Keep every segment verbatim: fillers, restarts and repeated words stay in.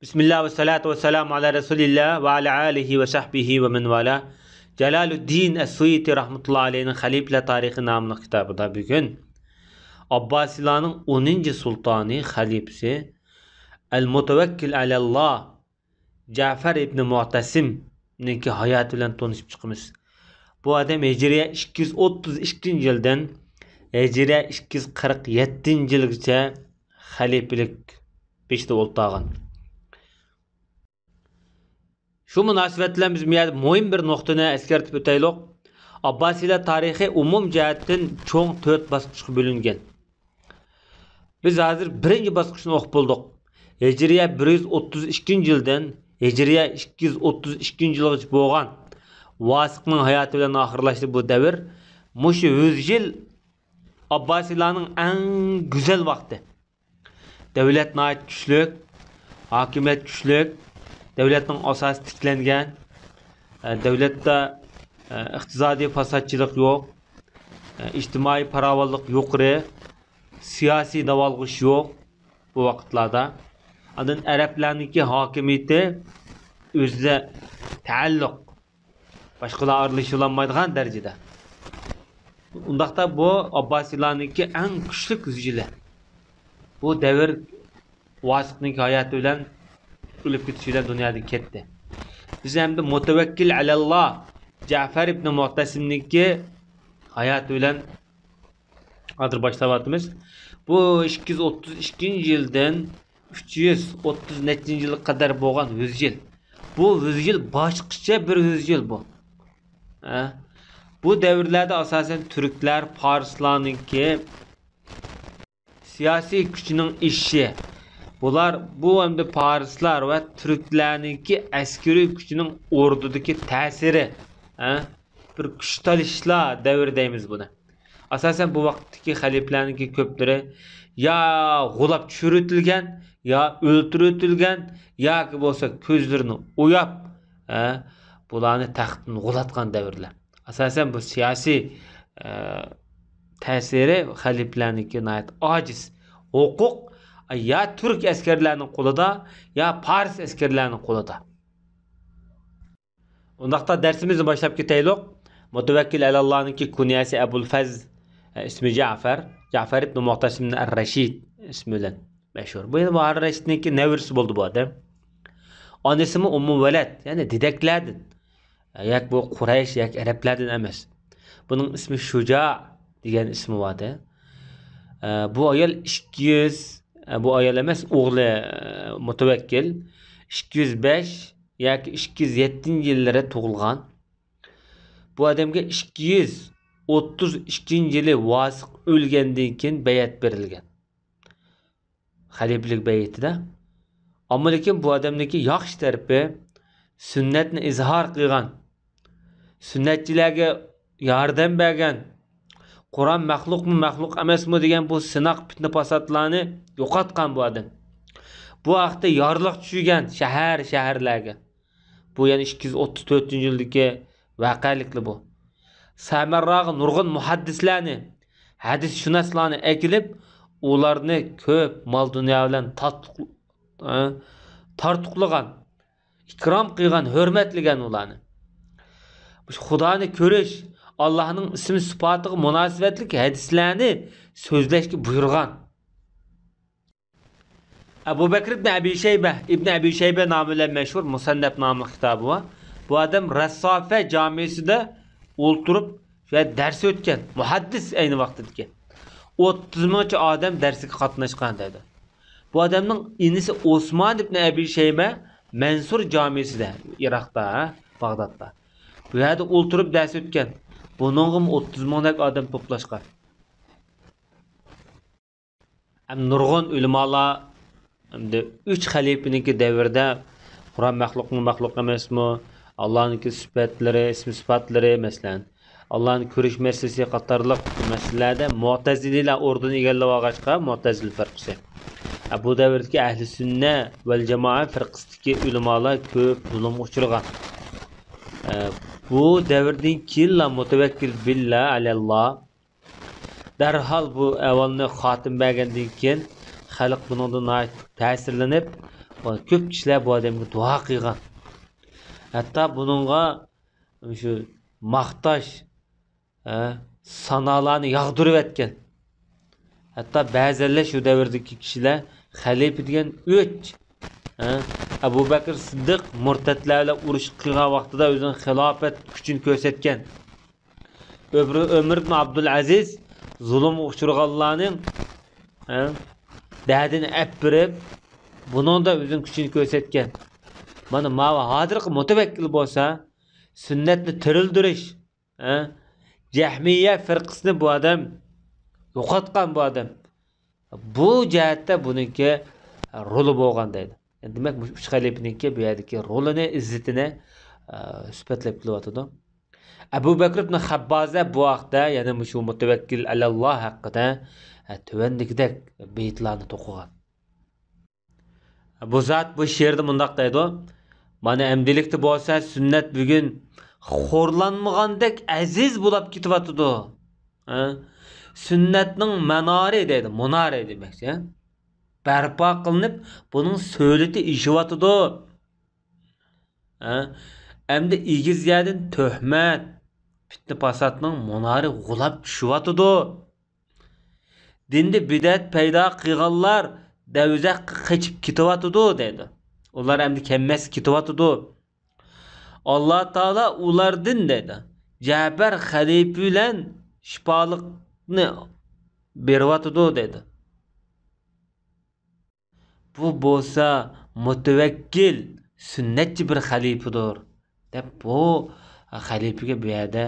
بىسمىللا ۋەسسالاتۇ ۋەسسالامۇ ئالا رەسۇلىللا ۋە ئالا ئالىھى ۋە سەھبىھى ۋە مەن ۋالا. جالالۇددىن ئەس-سۇيۇتى رەھمەتۇللا ئەلەيھىنىڭ خەلىپىلەر تارىخى ناملىق كىتابىدا بۈگۈن ئابباسىيلارنىڭ ئونىنچى سۇلتانى، خەلىپىسى، ئەل مۇتەۋەككىل ئەلەللا جەفەر ئىبنى مۇئتەسىمنىڭكى ھاياتى بىلەن تونۇشۇپ چىقىمىز. بۇ ئادەم ھىجرىيە ئىككى يۈز ئوتتۇز ئىككىنچى يىلدىن ھىجرىيە ئىككى يۈز قىرىق يەتتىنچى يىلغىچە خەلىپىلىك بېشىدا ئولتۇرغان. شۇ مۇناسىۋەت بىلەن بىز بۇ يەردە مۇھىم بىر نۇقتىنى ئەسكەرتىپ ئۆتەيلۇق. ئابباسىيلار تارىخى ئومۇمىي جەھەتتىن چوڭ تۆت باسقۇچقا بۆلۈنگەن. بىز ھازىر بىرىنچى باسقۇچنى ئوقۇپ بولدۇق. ھىجرىيە بىر يۈز ئوتتۇز ئىككىنچى يىلدىن ھىجرىيە ئىككى يۈز ئوتتۇز ئىككىنچى يىلغىچە بولغان ۋاسىقنىڭ ھاياتى بىلەن ئاخىرلاشتى بۇ دەۋر. مۇشۇ يۈز يىل ئابباسىيلارنىڭ ئەڭ گۈزەل ۋاقتى. دۆلەت ناھايىتى كۈچلۈك، ھاكىمىيەت كۈچلۈك، دۆلەتنىڭ ئاساسى تىكلەنگەن، ئە، دۆلەتتە، ئە، ئىقتىسادىي پاساتچىلىق يوق، ئە، ئىجتىمائىي پاراۋانلىق يۇقىرى، سىياسىي داۋالغۇش يوق بۇ ۋاقىتلاردا. ئاندىن ئەرەبلەرنىڭكى ھاكىمىيىتى ئۆزىدە تەئەللۇق، باشقىلار ئارىلىشىۋالمايدىغان دەرىجىدە. ئۇنداقتا بۇ ئابباسىيلارنىڭكى ئەڭ كۈچلۈك يۈز يىلى. بۇ دەۋر ۋاسىقنىڭكى ھاياتى بىلەن ئۆلۈپ كېتىشى بىلەن دۇنيادىن كەتتى. بىز ئەمدى مۇتەۋەككىل ئەلەللا جەفەر ئىبنى مۇئتەسىمنىڭكى ھاياتى بىلەن ھازىر باشلاۋاتىمىز. بۇ ئىككى يۈز ئوتتۇز ئىككىنچى يىلدىن ئۈچ يۈز ئوتتۇز نەچچىنچى يىلغا قەدەر بولغان يۈز يىل. بۇ يۈز يىل باشقىچە بىر يۈز يىل بۇ. ھە؟ بۇ دەۋرلەردە ئاساسەن تۈركلەر، پارسلارنىڭكى سىياسىي كۈچىنىڭ ئېشىشى. بۇلار، بۇ ئەمدى پارسلار ۋە تۈركلەرنىڭكى ئەسكىرىي كۈچىنىڭ ئوردىدىكى تەسىرى. ھە؟ بىر كۈچ تالىشىشلار دەۋرى دەيمىز بۇنى. ئاساسەن بۇ ۋاقىتتىكى خەلىپىلەرنىڭكى كۆپلىرى يا غۇلاپ چۈشۈرۈۋېتىلگەن، يا ئۆلتۈرۈۋېتىلگەن، ياكى بولسا كۆزلىرىنى ئويۇپ، ھە، بۇلارنى تەختتىن غۇلاتقان دەۋرلەر. ئاساسەن بۇ سىياسىي، ئە، تەسىرى خەلىپىلەرنىڭكى ناھايىتى ئاجىز. ھوقۇق يا تۈرك ئەسكەرلەرنىڭ قولىدا، يا پارس ئەسكەرلەرنىڭ قولىدا. ئۇنداقتا دەرسىمىزنى باشلاپ كېتەيلۇق. مۇتەۋەككىل ئەلەللانىڭكى كۇنيەسى ئەبۇل فەز، ئە، ئىسمى جەفەر، جەفەر ئىبن مۇئتەسىم ئەر رەشىد ئىسمى بىلەن مەشھۇر. بۇ يەنە ئەر رەشىدنىڭكى نەۋرىسى بولدى بۇ ئادەم. ئانىسىمۇ ئۇممۇ ۋەلەد، يەنى دېدەكلەردىن. ياكى بۇ قۇرەيش ياكى ئەرەبلەردىن ئەمەس. بۇنىڭ ئىسمى شۇجا دېگەن ئىسمى بار ئىدى. ئە، بۇ ئايال ئىككى يۈز، ئە، بۇ ئايال ئەمەس، ئوغلى، ئە، مۇتەۋەككىل ئىككى يۈز بەش ياكى ئىككى يۈز يەتتىنچى يىللىرى تۇغۇلغان. بۇ ئادەمگە ئىككى يۈز ئوتتۇز ئىككىنچى يىلى ۋاسىق ئۆلگەندىن كېيىن بەيئەت بېرىلگەن. خەلىپىلىك بەيئىتىدە. ئەمما لېكىن بۇ ئادەمنىڭكى ياخشى تەرىپى، سۈننەتنى ئىزھار قىلغان، سۈننەتچىلەرگە ياردەم بەرگەن، قۇرئان مەخلۇقمۇ، مەخلۇق ئەمەسمۇ دېگەن بۇ سىناق، پىتنە-پاساتلارنى يوقاتقان بۇ ئادەم. بۇ ھەقتە يارلىق چۈشۈرگەن شەھەر، شەھەرلەرگە. بۇ يەنە ئىككى يۈز ئوتتۇز تۆتىنچى يىلدىكى ۋەقەلىكلەر بۇ. سەمەرراغا نۇرغۇن مۇھەددىسلەرنى، ھەدىسشۇناسلارنى ئەكېلىپ، ئۇلارنى كۆپ مال-دۇنيا بىلەن تارتۇق-، ئە، تارتۇقلىغان، ئىكرام قىلغان، ھۆرمەتلىگەن ئۇلارنى. مۇشۇ خۇدانى كۆرۈش، ئاللاھنىڭ ئىسىم-سۈپاتىغا مۇناسىۋەتلىك ھەدىسلەرنى سۆزلەشكە بۇيرۇغان. ئەبۇ بەكرى ئىبنى ئەبى شەيبە، ئىبنى ئەبى شەيبە نامى بىلەن مەشھۇر مۇسەننەپ ناملىق كىتابى بار. بۇ ئادەم رەسسافە جامىسىدا ئولتۇرۇپ، شۇ يەردە دەرس ئۆتكەن، مۇھەددىس ئەينى ۋاقتىدىكى. ئوتتۇز مىڭچە ئادەم دەرسكە قاتناشقان دەيدۇ. بۇ ئادەمنىڭ ئىنىسى ئوسمان ئىبنى ئەبى شەيبە مەنسۇر جامىسىدا، ئىراقتا، باغدادتا. بۇ يەردە ئولتۇرۇپ دەرس ئۆتكەن. بۇنىڭغىمۇ ئوتتۇز مىڭدەك ئادەم توپلاشقان. ھەم نۇرغۇن ئۆلىمالار، ئەمدى ئۈچ خەلىپىنىڭكى دەۋرىدە قۇرئان مەخلۇقمۇ، مەخلۇق ئەمەسمۇ، ئاللانىڭكى سۈپەتلىرى، ئىسمى سۈپەتلىرى، مەسىلەن، ئاللانى كۆرۈش مەسىلىسى قاتارلىق مەسىلىلەردە مۇئتەزىلىلەر ئورنىنى ئىگىلەۋالغاچقا، مۇئتەزىلە فىرقىسى. ھە، بۇ دەۋردىكى ئەھلى سۈننە ۋەل جامائە فىرقىسىدىكى ئۆلىمالار كۆپ زۇلۇمغا ئۇچرىغان. ھە، بۇ دەۋردىن كېيىنلا مۇتەۋەككىل بىللا ئەلەللا دەرھال بۇ ئەھۋالنى خاتىمە بەرگەندىن كېيىن، خەلق بۇنىڭدىن ناھايىتى تەسىرلىنىپ، كۆپ كىشىلەر بۇ ئادەمگە دۇئا قىلغان. ھەتتا بۇنىڭغا شۇ ماختاش، ھە، سانالارنى ياغدۇرۇۋەتكەن. ھەتتا بەزەنلەر شۇ دەۋردىكى كىشىلەر خەلىپە دېگەن ئۆچ، ھە، ئەبۇ بەكرى سىددىق مۇرتەتلەر بىلەن ئۇرۇش قىلغان ۋاقتىدا ئۆزىنىڭ خىلاپەت كۈچىنى كۆرسەتكەن. ئۆمرى، ئۆمەر ئىبن ئابدۇلئەزىز زۇلۇمغا ئۇچرىغانلارنىڭ، ھە، دەردىنى ئەپ بېرىپ، بۇنىڭدا ئۆزىنىڭ كۈچىنى كۆرسەتكەن. مانا ماۋۇ ھازىرقى مۇتەۋەككىل بولسا، سۈننەتنى تىرىلدۈرۈش، ھە، جەھمىيە فىرقىسىنى بۇ ئادەم يوقاتقان بۇ ئادەم. بۇ جەھەتتە بۇنىڭكى رولى بولغان دەيدۇ. دېمەك، مۇشۇ ئۈچ خەلىپىنىڭكى بۇ يەردىكى رولىنى، ئىززىتىنى، ئە، سۈپەتلەپ كېلىۋاتىدۇ. ئەبۇ بەكر ئىبن خەببازە بۇ ھەقتە، يەنى مۇشۇ مۇتەۋەككىل ئەلەللا ھەققىدە، ئە، تۆۋەندىكىدەك بېيىتلارنى توقۇغان. بۇ زات بۇ شېئىردا مۇنداق دەيدۇ: «مانا ئەمدىلىكتە بولسا سۈننەت بۈگۈن خورلانمىغاندەك ئەزىز بولاپ كېتىۋاتىدۇ. ھە؟ سۈننەتنىڭ مانارى» دەيدۇ، مۇنارى دېمەكچى، ھە؟ بەرپا قىلىنىپ، بۇنىڭ سۆلىتى ئېشىۋاتىدۇ. ھە؟ ئەمدى ئېگىز يەردىن تۆھمەت، پىتنە-پاساتنىڭ مۇنارى غۇلاپ چۈشۈۋاتىدۇ. دىندا بىدئەت پەيدا قىلغانلار دەۋزەخكە قېچىپ كېتىۋاتىدۇ دەيدۇ. ئۇلار ئەمدى كەلمەس كېتىۋاتىدۇ. ئاللا تائالا ئۇلاردىن دەيدۇ، جەپەر خەلىپە بىلەن شىپالىقنى بېرىۋاتىدۇ دەيدۇ. بۇ بولسا مۇتەۋەككىل، سۈننەتچى بىر خەلىپىدۇر، دەپ بۇ خەلىپىگە بۇ يەردە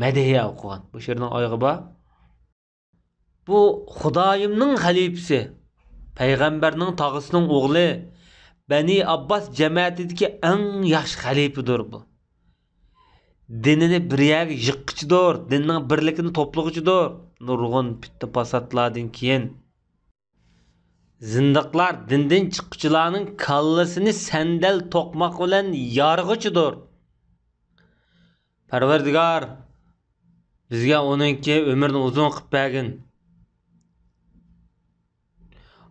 مەدھىيە ئوقۇغان. بۇ شېئىرنىڭ ئايىغى بار. بۇ خۇدايىمنىڭ خەلىپىسى، پەيغەمبەرنىڭ تاغىسىنىڭ ئوغلى، بەنى ئابباس جەمەتىدىكى ئەڭ ياخشى خەلىپىدۇر بۇ. دىنىنى بىر يەرگە يىغقۇچىدۇر، دىننىڭ بىرلىكىنى توپلىغۇچىدۇر. نۇرغۇن پىتنە-پاساتلاردىن كېيىن، زىندىقلار دىندىن چىققۇچىلارنىڭ كاللىسىنى سەندەل توقماق بىلەن يارغۇچىدۇر. پەرۋەردىگار، بىزگە ئۇنىڭكى ئۆمرىنى ئۇزۇن قىلىپ بەرگىن.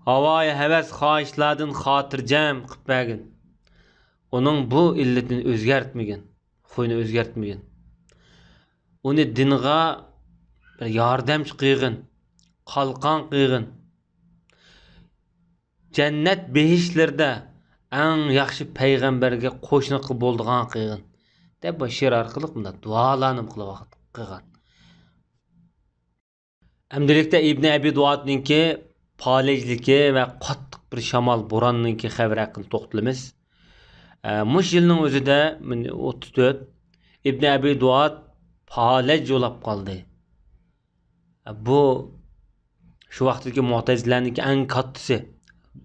ھاۋايى ھەۋەس خاھىشلاردىن خاتىرجەم قىلىپ بەرگىن. ئۇنىڭ بۇ ئىللىتىنى ئۆزگەرتمىگىن، خۇيىنى ئۆزگەرتمىگىن. ئۇنى دىنغا بىر ياردەمچى قىلغىن، قالقان قىلغىن. جەننەت بېھىشتلىرىدە ئەڭ ياخشى پەيغەمبەرگە قوشنا قىلىپ بولىدىغان قىلغىن، دەپ بۇ شېئىر ئارقىلىق مۇنداق دۇئالارنى قىلىۋاتقان، قىلغان. ئەمدىلىكتە ئىبنى ئەبى دۇئادنىڭكى پالەجلىكى ۋە قاتتىق بىر شامال، بوراننىڭكى خەۋىرى ھەققىدە توختىلىمىز. ئە، مۇشۇ يىلنىڭ ئۆزىدە، مىنى، ئوتتۇز تۆت، ئىبنى ئەبى دۇئاد پالەج يولاپ قالدى. بۇ شۇ ۋاقىتتىكى مۇئتەزىلەنىڭكى ئەڭ كاتتىسى.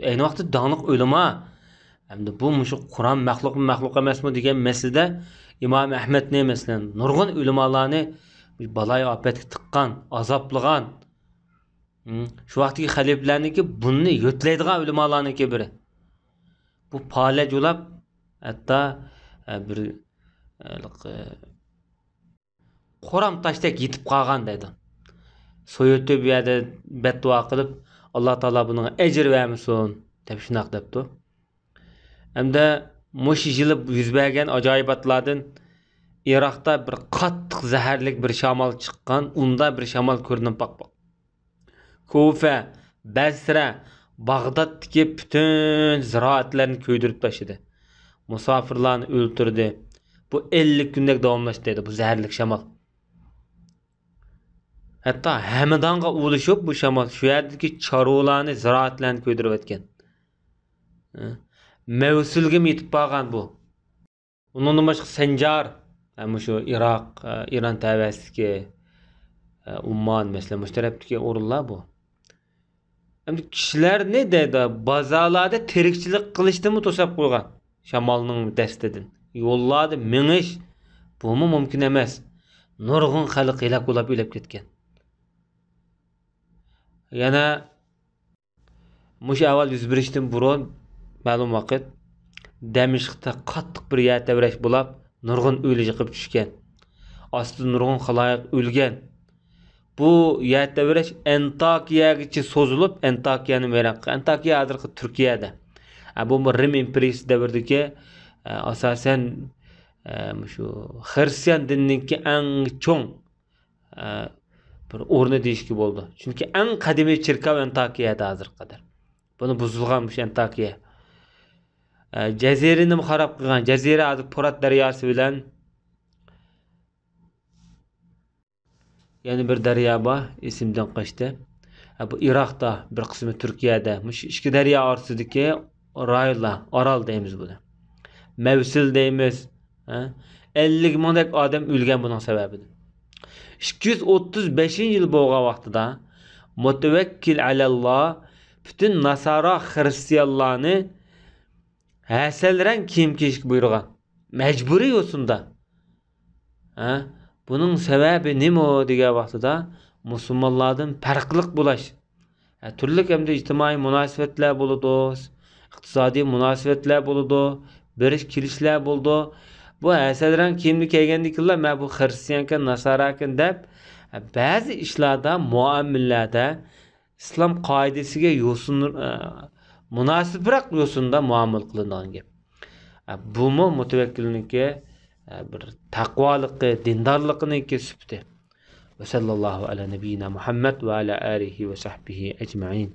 ئەينى ۋاقىتتا داڭلىق ئۆلىما. ئەمدى بۇ مۇشۇ قۇرئان مەخلۇقمۇ، مەخلۇق ئەمەسمۇ دېگەن مەسىلىدە ئىمام ئەھمەدنى، مەسىلەن، نۇرغۇن ئۆلىمالارنى بالايىئاپەتكە تىققان، ئازابلىغان. ھىم، شۇ ۋاقىتتىكى خەلىپىلەرنىڭكى بۇنى يۆتلەيدىغان ئۆلىمالارنىڭكى بىرى. بۇ پالەچ يولاپ، ھەتتا، ئە، بىر، ئە، قورام تاشتەك يېتىپ قالغان دەيدۇ. سويۇتۇپ بۇ يەردە بەتدۇئا قىلىپ، «ئاللا تائالا بۇنىڭغا ئەجىر بەرمىسۇن» دەپ شۇنداق دەپتۇ. ھەمدە مۇشۇ يىلى يۈز بەرگەن ئاجايىباتلاردىن ئىراقتا بىر قاتتىق زەھەرلىك بىر شامال چىققان، ئۇنداق بىر شامال كۆرۈنۈپ باقمىغان. كۇفە، بەسرە، باغدادتىكى پۈتۈن زىرائەتلەرنى كۆيدۈرۈپ تاشلىدى. مۇساپىرلارنى ئۆلتۈردى. بۇ ئەللىك كۈندەك داۋاملاشتى دەيدۇ، بۇ زەھەرلىك شامال. ھەتتا ھەمدانغا ئۇلىشىپ، بۇ شامال شۇ يەردىكى چارۋىلارنى، زىرائەتلەرنى كۆيدۈرۈۋەتكەن. مەۋسۇلگىمۇ يېتىپ بارغان بۇ. ئۇنىڭدىن باشقا سەنجار، ھە، مۇشۇ ئىراق، ھە، ئىران تەۋەسىدىكى، ھە، ئۇممان، مەسىلەن، مۇشۇ تەرەپتىكى ئورۇنلار بۇ. ئەمدى كىشىلەرنى دەيدۇ، بازارلاردا تىرىكچىلىك قىلىشتىنمۇ توساپ قويغان شامالنىڭ دەستىدىن. يوللاردا مېڭىش، بۇمۇ مۇمكىن ئەمەس. نۇرغۇن خەلق ھېلاك بولاپ ئۆلۈپ كەتكەن. يەنە مۇشۇ ئەھۋال يۈز بېرىشتىن بۇرۇن مەلۇم ۋاقىت دەمىشقتا قاتتىق بىر يەر تەۋرەش بولاپ، نۇرغۇن ئۆيلەر يىقىپ چۈشكەن. ئاستىدا نۇرغۇن خالايىق ئۆلگەن. بۇ يەر تەۋرەش ئەنتاكىيەگىچە سوزۇلۇپ، ئەنتاكىيەنى ۋەيران قىلغان. ئەنتاكىيە ھازىرقى تۈركىيەدە. ئە، بۇمۇ رىم ئىمپېرىيىسى دەۋرىدىكى، ئە، ئاساسەن، ئە، مۇشۇ خرىستىيان دىنىنىڭكى ئەڭ چوڭ، ئە، بىر ئورنى دېيىشكە بولىدۇ. چۈنكى ئەڭ قەدىمىي چېركاۋ ئەنتاكىيەدە ھازىرغا قەدەر. بۇنى بۇزۇلغان مۇشۇ ئەنتاكىيە. ئە، جەزىرىنىمۇ خاراب قىلغان. جەزىرە ھازىر پۇرات دەرياسى بىلەن يەنە بىر دەريا بار، ئېسىمدىن قاچتى. ھە، بۇ ئىراقتا، بىر قىسمى تۈركىيەدە. مۇشۇ ئىككى دەريا ئارىسىدىكى رايونلار، ئارال دەيمىز بۇنى. مەۋسىل دەيمىز. ھە؟ ئەللىك مىڭدەك ئادەم ئۆلگەن بۇنىڭ سەۋەبىدىن. ئىككى يۈز ئوتتۇز بەشىنچى يىل بولغان ۋاقتىدا مۇتەۋەككىل ئەلەللا پۈتۈن ناسارا خىرىستىيانلارنى ھەسەل رەڭ كىيىم كىيىشكە بۇيرۇغان. مەجبۇرىي يوسۇندا. ھە؟ بۇنىڭ سەۋەبى نېمە دېگەن ۋاقتىدا، مۇسۇلمانلاردىن پەرقلىق بولاش. ھە، تۈرلۈك ئەمدى ئىجتىمائىي مۇناسىۋەتلەر بولىدۇ، ئىقتىسادىي مۇناسىۋەتلەر بولىدۇ، بېرىش كېلىشلەر بولىدۇ. بۇ ھەسەل رەڭ كىيىمنى كىيگەندىن كېيىنلا، مەن بۇ خىرىستىيانكەن، ناساراكەن دەپ، ھە، بەزى ئىشلاردا، مۇئامىلىلەردە ئىسلام قائىدىسىگە يوسۇن، ئە، مۇناسىپراق يوسۇندا مۇئامىلە قىلىنىدىغان گەپ. ئە، بۇمۇ مۇتەۋەككىلنىڭكى، ئە، بىر تەقۋالىقى، دىندارلىقىنىڭكى سۈپىتى. وصلى الله على نبينا محمد وعلى آله وصحبه أجمعين.